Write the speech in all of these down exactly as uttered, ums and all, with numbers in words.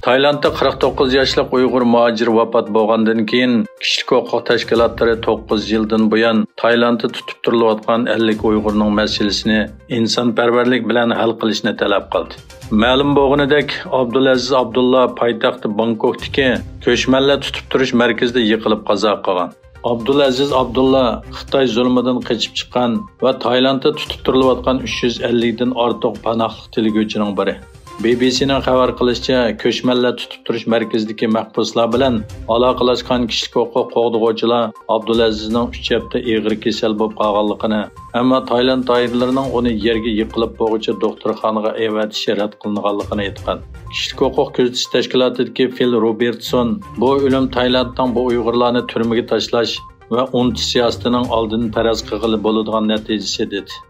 تايلاندتا قىرىق توققۇز ياشلىق ئۇيغۇر مۇھاجىر ۋاپات بولغاندىن كېيىن، كىشىلىك ھوقۇق تەشكىلاتلىرى توققۇز يىلدىن بۇيان تايلاندتا تۇتۇپ تۇرۇلۇۋاتقان ئەللىك ئۇيغۇرنىڭ مەسىلىسىنى ئىنسانپەرۋەرلىك بىلەن ھەل قىلىشنى تەلەپ قىلدى. مەلۇم بولغىنىدەك، ئابدۇلئەزىز ئابدۇللا پايتەختى بانكوكتىكى كۆچمەنلەر تۇتۇپ تۇرۇش مەركىزىدە يىقىلىپ قازا قىلغان. ئابدۇلئەزىز ئابدۇللا خىتاي زۇلمىدىن قېچىپ چىققان ۋە تايلاندتا تۇتۇپ تۇرۇلۇۋاتقان ئۈچ يۈز ئەللىكتىن ئارتۇق پاناھلىق تىلىگۈچىنىڭ بىرى. بى بى سىنىڭ خەۋەر قىلىشىچە، كۆچمەنلەر تۇتۇپ تۇرۇش مەركىزىدىكى مەھبۇسلار بىلەن ئالاقىلاشقان كىشىلىك ھوقۇق قوغدىغۇچىلار ئابدۇلئەزىزنىڭ ئۈچ ھەپتە ئېغىر كېسەل بولۇپ قالغانلىقىنى، ئەمما تايلاند دائىرىلىرىنىڭ ئۇنى يەرگە يىقىلىپ بولغۇچە دوختۇرخانىغا ئەۋەتىشى رەت قىلىنغانلىقىنى ئېيتقان. كىشىلىك ھوقۇق كۆزىتىش تەشكىلاتىدىكى فىل روبېرتسون بۇ ئۆلۈم تايلاندنىڭ بۇ ئۇيغۇرلارنى تۈرمىگە تاشلاش ۋە ئۇنتۇش سىياسىتىنىڭ ئالدىنى پەرەز قىلغىلى بولىدىغان نەتىجىسى، دېدى.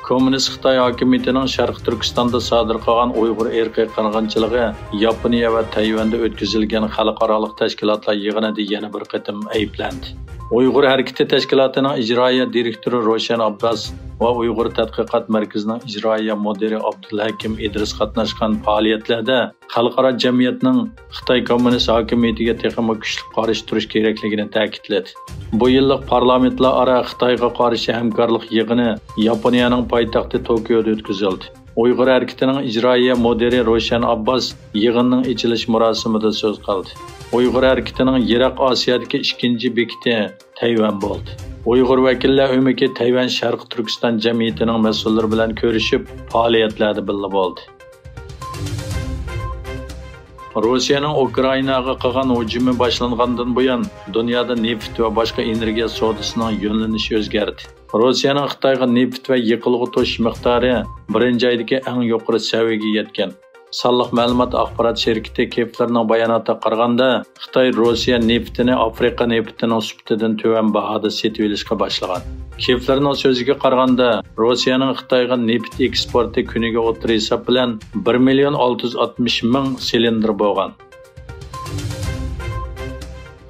كوممۇنىست خىتاي ھاكىمىيىتىنىڭ شەرقىي تۈركىستاندا سادىر قىلغان ئۇيغۇر ئىرقىي قىرغىنچىلىقى ياپونىيە ۋە تەيۋەندە ئۆتكۈزۈلگەن خەلقئارالىق تەشكىلاتلار يىغىنىدا يەنە بىر قېتىم ئەيىبلەندى. ئۇيغۇر ھەرىكىتى تەشكىلاتىنىڭ ئىجرائىيە دىرېكتورى روشەن ئابباس ۋە ئۇيغۇر تەتقىقات مەركىزىنىڭ ئىجرائىيە مۇدىرى ئابدۇلھەكىم ئىدرىس قاتناشقان پائالىيەتلەردە خەلقئارا جەمئىيەتنىڭ خىتاي كوممۇنىست ھاكىمىيىتىگە تېخىمۇ كۈچلۈك قارشى تۇرۇش كېرەكلىكىنى تەكىتلىدى. بۇ يىللىق پارلامېنتلار ئارا خىتايغا قارشى ھەمكارلىق يىغىنى ياپونىيەنىڭ پايتەختى توكيودا ئۆتكۈزۈلدى. ئۇيغۇر ھەرىكىتىنىڭ ئىجرائىيە مۇدىرى روشەن ئابباس يىغىننىڭ ئېچىلىش مۇراسىمىدا سۆز قىلدى. ئۇيغۇر ھەرىكىتىنىڭ يىراق ئاسىيادىكى ئىككىنچى بېكىتى تەيۋەن بولدى. ئۇيغۇر ۋەكىللەر ئۆمىكى تەيۋەن شەرقىي تۈركىستان جەمئىيىتىنىڭ مەسئۇللىرى بىلەن كۆرۈشۈپ، پائالىيەتلەردە بىللە بولدى. روسىيەنىڭ ئۇكرائىناغا قىلغان ھۇجۇمى باشلانغاندىن بۇيان، دۇنيادا نېفىت ۋە باشقا ئېنېرگىيە سودىسىنىڭ يۆنىلىشى ئۆزگەردى. روسىيەنىڭ خىتايغا نېفىت ۋە يېقىلغۇ توشۇش مىقدارى بىرىنچى ئايدىكى ئەڭ يۇقىرى سەۋىيەگە يەتكەن. سانلىق مەلۇمات ئاخبارات شىركىتى كېفلېرنىڭ باياناتىغا قارىغاندا، خىتاي روسىيە نېفىتىنى ئافرىقا نېفىتىنىڭ سۈپىتىدىن تۆۋەن باھادا سېتىۋېلىشقا باشلىغان. كېفلېرنىڭ سۆزىگە قارىغاندا، روسىيەنىڭ خىتايغا نېفىت ئېكسپورتى كۈنىگە ئوتتۇرا ھېساب بىلەن بىر مىليون ئالتە يۈز ئاتمىش مىڭ سىلىندىر بولغان.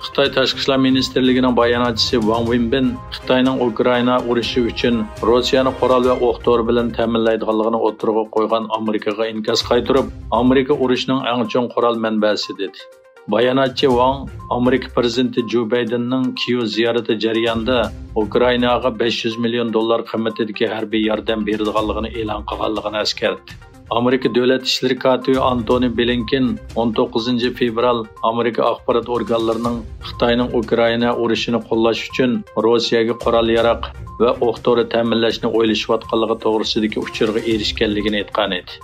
خىتاي تاشقى ئىشلار مىنىستىرلىكىنىڭ باياناتچىسى ۋاڭ ۋېنبىن خىتاينىڭ ئۇكرائىنا ئۇرۇشى ئۈچۈن روسىيەنى قورال ۋە ئوق دورا بىلەن تەمىنلەيدىغانلىقىنى ئوتتۇرىغا قويغان ئامېرىكىغا ئىنكاس قايتۇرۇپ، ئامېرىكا ئۇرۇشنىڭ ئەڭ چوڭ قورال مەنبەسى، دېدى. باياناتچى ۋاڭ ئامېرىكا پىرېزىدېنتى جو بايدېننىڭ كىيېۋ زىيارىتى جەريانىدا ئۇكرائىناغا بەش يۈز مىليون دوللار قىممىتىدىكى ھەربىي ياردەم بېرىدىغانلىقىنى ئېلان قىلغانلىقىنى ئەسكەرتتى. ئامېرىكا دۆلەت ئىشلىرى كاتىپى ئانتونى بلىنكېن ئون توققۇزىنچى فېۋرال ئامېرىكا ئاخبارات ئورگانلىرىنىڭ خىتاينىڭ ئۇكرائىنا ئۇرۇشىنى قوللاش ئۈچۈن روسىيەگە قورال-ياراغ ۋە ئوق دورا تەمىنلەشنى ئويلىشىۋاتقانلىقى توغرىسىدىكى ئۇچۇرغا ئېرىشكەنلىكىنى ئېيتقانىدى.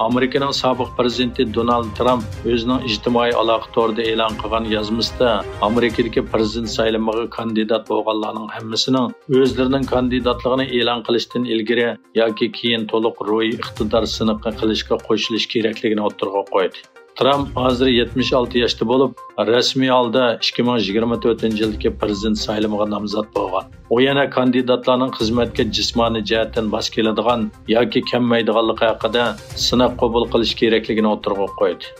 ئامېرىكىنىڭ سابىق پىرېزىدېنتى دونالد ترامپ ئۆزىنىڭ ئىجتىمائىي ئالاقە تورىدا ئېلان قىلغان يازمىسىدا، ئامېرىكىدىكى پىرېزىدېنت سايلىمىغا كاندىدات بولغانلارنىڭ ھەممىسىنىڭ ئۆزلىرىنىڭ كاندىداتلىقىنى ئېلان قىلىشتىن ئىلگىرى ياكى كېيىن تولۇق روھىي ئىقتىدار سىنىقى قىلىشقا قوشۇلۇش كېرەكلىكىنى ئوتتۇرىغا قويدى. ترامپ ھازىر يەتمىش ئالتە ياشتا بولۇپ، رەسمىي ھالدا ئىككى مىڭ يىگىرمە تۆتىنچى يىلدىكى پىرېزىدېنت سايلىمىغا نامزات بولغان. ئۇ يەنە كاندىداتلارنىڭ خىزمەتكە جىسمانىي جەھەتتىن ماس كېلىدىغان ياكى كەلمەيدىغانلىقى ھەققىدە سىناق قوبۇل قىلىش كېرەكلىكىنى ئوتتۇرىغا قويدى.